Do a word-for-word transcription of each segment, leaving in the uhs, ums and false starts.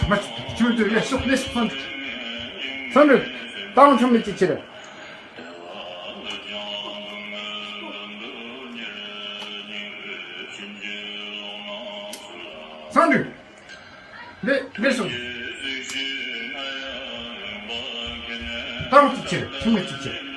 མ་ཆུང་དུ་ལས་ཤོག་ལས་ཤོག་སོང་། སོང་དུ་ཏང་ཆུང་མི་ཅི་ཆེ་རེད། སོང་དུ། ལེ་ལེ་སོང་། ཏང་ཅི་ཆེ་རེད། ཆུང་མི་ཅི་ཆེ་རེད།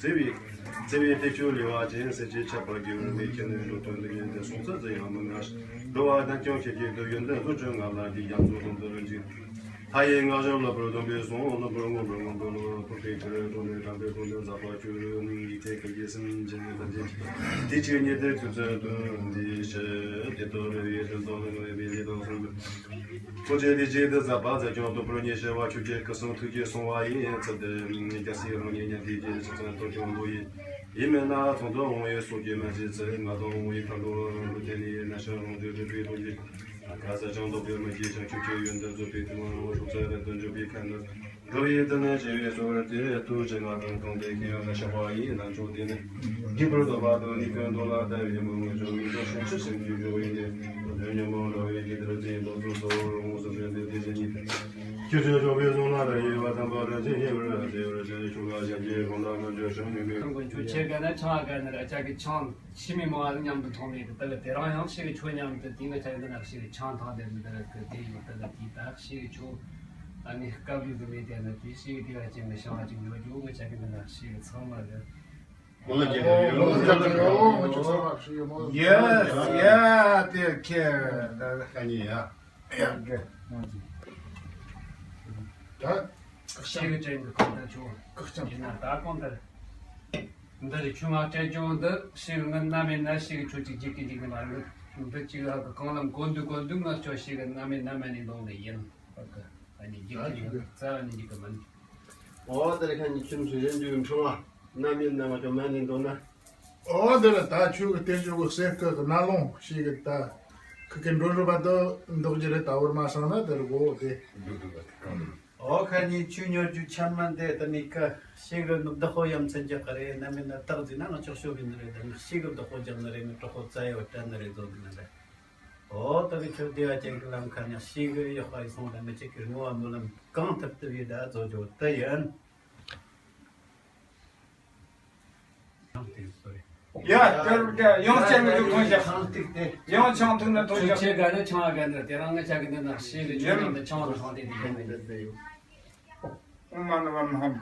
བརྩེ་བའི་བརྩེ་བའི་གཏེར་ཆོས་ལེ་བ་ཅན། སྲས་བཅས་ཁྱབ་པ་དགེ་བའི་བདེ་ཁྱེད་ནི་འགྲོ་དོན་འདི་ཉིད་དུ་སོང་ཚུལ་ཟིན་ཡང་མི་ངལ། འགྲོ་བ་དང་སྐྱོང་ཁྱེད་ཀྱི་འདོད་ཡོན་ཏན་རྫོགས་བྱུང་ང་ལ་འདི་ཡང་རྫོགས་དང་འདི་རུ་འཇུག་མཐའ་ཡས་ངག་བཞག་ལ་བུར་སྡོམ་པའི་གསུང་ལ་བུར་ངོ་བུར་ངོ་བུར་ལོ་ཕུར་པའི་ཁྱེར་དོ་ནས་དམ་པའི་དོན་དུ་ཟབ་པ་ཆོས་ཡིག་ཐེག་གི་རྒྱལ་སྲིད་འཇིག་རྟེན་དང་འཇིག་དེ་ཆོས་ཉིད་དུ་ཚུལ་ཚུལ་དུ་འདི་ཕྱི་དེ་ལྟར་རེ་བའི་དོན་དུ་ལ་ངོས་པའི་ལས་དང་གསུམ་དུ། ཁོ་ཆེ་དེ་ཆེད་དུ་ཟབ་པ་མཛད་ཀྱང་དུ་པུར་ཉེ་ཤེས་པ་ཆོས་ཀྱི་སྐུ་གསུང་ཐུགས་ཀྱི་གསུང་བ་ཡིན་ཚུལ་དུ་རྒྱལ་སྲས་རང་ཉིད་ཉན་ཐོས་ཀྱི་ཆུ་ཚན་ཐོ་ཅོག་ལོ་ཡིན། ཡིད་མེད་ན་ཚོང་དུ་འོང་བའི་སོགས་ཀྱི་མ་བྱེད་ཚེ་ང་དང་འོང་བའི་མཁའ་འགྲོ་རང་ལུས་དེ་ནི་ན་ཤ་རང་བྱོས་རིག་པའི་ལོ་རྒྱུས། ཁ་ས་ཅང་ལྡོག་པའི་མ་སྐྱེས་ཀྱང་ཆོས་ཀྱི་ཡོན་ཏན་རྫོགས་པའི་དུས་མ་རང་ཤོག་ཚད་རབ་ཏུ་འཇོག་པའི་ཁ་ནི། འགྲོ་བའི་དོན་ནི་བྱེ་བའི་ཚོགས་རབ་སྟེ་ཐུགས་རྗེ་ང་དང་གང་དེ་ཁྱེད་ཡང་ན་ཤ་བ་ཡིན་ན་མཆོག་དེ་ནི། རྒྱུད་པར་ལྡོག་པ་དང་ནི་ཀུན་རྟོག་ལ་ལྟ་བའི་མུ་མུ་ཆོག་ཡིན་ཀྱང་སྲོག་ཆགས་སེམས་ཀྱི་འཇོག་ཡིན་ཏེ། དོན་ཉོན་མོངས་འགྲོ་བའི་རྒྱུད་དར་ཅན་རྡོ་རྩེ་སོགས་རང་ངོ་སུ་ཕན་ཏེ་དེ་བཞིན་ཉིད་དུ། ཁྱོད་ཚོས་འཇོག་པའི་གསུང་ལ་ལྟ་ཡི་བ་དམ་པ་དང་ཆེན་ཞིང་བར་ཟེར་བར་བྱ་ནི་ཆུ་ལ་ཞབས་ཀྱི་གོང་ལ་ང་འཇོག་བྱང་མི་དགོས། ཁྱོད་ཆེ་ག་ན་ཆང་ག་ན་ར་ཅག་གི་ཆང་ཕྱི་མི་མང་བ་མཉམ་དུ་འཐུང་མེད་གི་དེ་གི་དེ་རང་ཡང་ཕྱི་གི་ཆོས་མཉམ་དུ་དེ་གི་ཆ་གི་ན་ཕྱི་གི་ཆང་ཐང་དེ་མི་དེ་གི་དེ་ཡོད་དེ་གི་དེ་ད་ཕྱི་གི་ཆོས་ཨ་ནི་སྐབས་ལུགས་དུ་མེད་དེ་ན་དེ་ཕྱི་གི་དེ་བ་ཅན་གི་ཤང་བ་ཅིག་ཡོད་རྒྱུ་གི་ཆ་གི་ན་ཕྱི་གི་ཚང་མ་གི་མོ་ལ་རྒྱལ་ཡོད་ཡོད་ཡོད་ཡོད་ཡོད་ཡོད། Yes, yeah, take care. ད་ཁ་ཉིན་ཡ། ཡ། ད་ཤེས་གི་ཅན་གི་གང་ལྟར་ཆུ་བོ་ཡིན་ན་ད་གང་ལྟར་འདི་རེ་ཆུ་ང་སྤྲད་ཆུ་བོ་འདི་ཤེས་གི་ང་ན་མེད་ན་ཤེས་གི་ཆུ་གཅིག་གཅིག་གི་འཇིག་གི་མ་རེད། འདི་གཅིག་ལ་གི་གང་ལ་གོ་འདུག་གོ་འདུག་ང་ཆོ་ཤེས་གི་ན་མེད་ན་མ་ནི་ལོང་ནི་ཡིན། ཨ་ནི་འཇིག་གི་རྩ་བ་ནི་འཇིག་གི་མིན། ཨོ་དེ་རེ་ཁ་ཉི་ཆུན་ཆུ་རེ་འཇུ་འཕྲོ་བ་ན་མེད་ན་ང་ཆོ་མ་ནི་འདོད་ན། ཨོ་དེ་ལ་ད་ཆོས་ཀྱི་རྟེན་འབྱུང་གི་སེམས་ཁུར་གི་ན་ལོང་ཞིག་གི་ད་ཁུ་ཁེ་འགྲོ་རུ་བ་དུ་འདོགས་རྒྱུ་རེད། ད་བར་མ་སང་ན་དེ་རུ་གོ་དེ། ཨོ་ཁ་ཉིན་ཆོས་ཉོ་རྒྱུ་ཆ་མ་འདེ་ད་མི་ཀ་ཞིག་གི་ནུབ་བདག་ཧོ་ཡམ་ཚན་རྒྱག་གི་རེད། ན་མིན་ན་རྟགས་ཟིན་ན་ང་ཆོག་ཤོ་གི་ནི་རེད། ད་ནི་ཞིག་གི་བདག་ཧོ་རྒྱག་ནི་རེད། ནི་གྲོགས་ཧོ་རྩ་ཡོད་དྲན་ནི་རེད་བཟོ་གི་ནི་རེད། ཨོ་ད་གི་ཁྱོད་བདེ་བ་ཅན་གི་ལམ་ཁ་ཉག་ཞིག་གི་ཡོད་པ་ཡི་སོང་ད་མི་གཅིག་གི་ངོ་བ་མོ་ལམ་གང་ཐུབ་ཐུབ་ཡི་ད་བཟོ་རྒྱུ་ད་ཡིན། ཡ། ཡང་བསྐྱར་བསྐྱར་ཡང་བསྐྱར་མི་ཐུབ་ཐོན་ཞག་ཡང་ཆང་ཐུག་ན་ཐོན་ཞག་ཆེ་ག་ནི་ཆང་ག་ནི་དེ་རང་ངི་ཆ་གི་འདི་ན་ཤེས་གི་ཆུ་ནང་དུ་ཆང་རུ་ཧང་དེ་དེ་ཡང་མི་འདི་འདི་ཡོད། ཨོཾ་མ་ཎི་པདྨེ་ཧཱུྃ།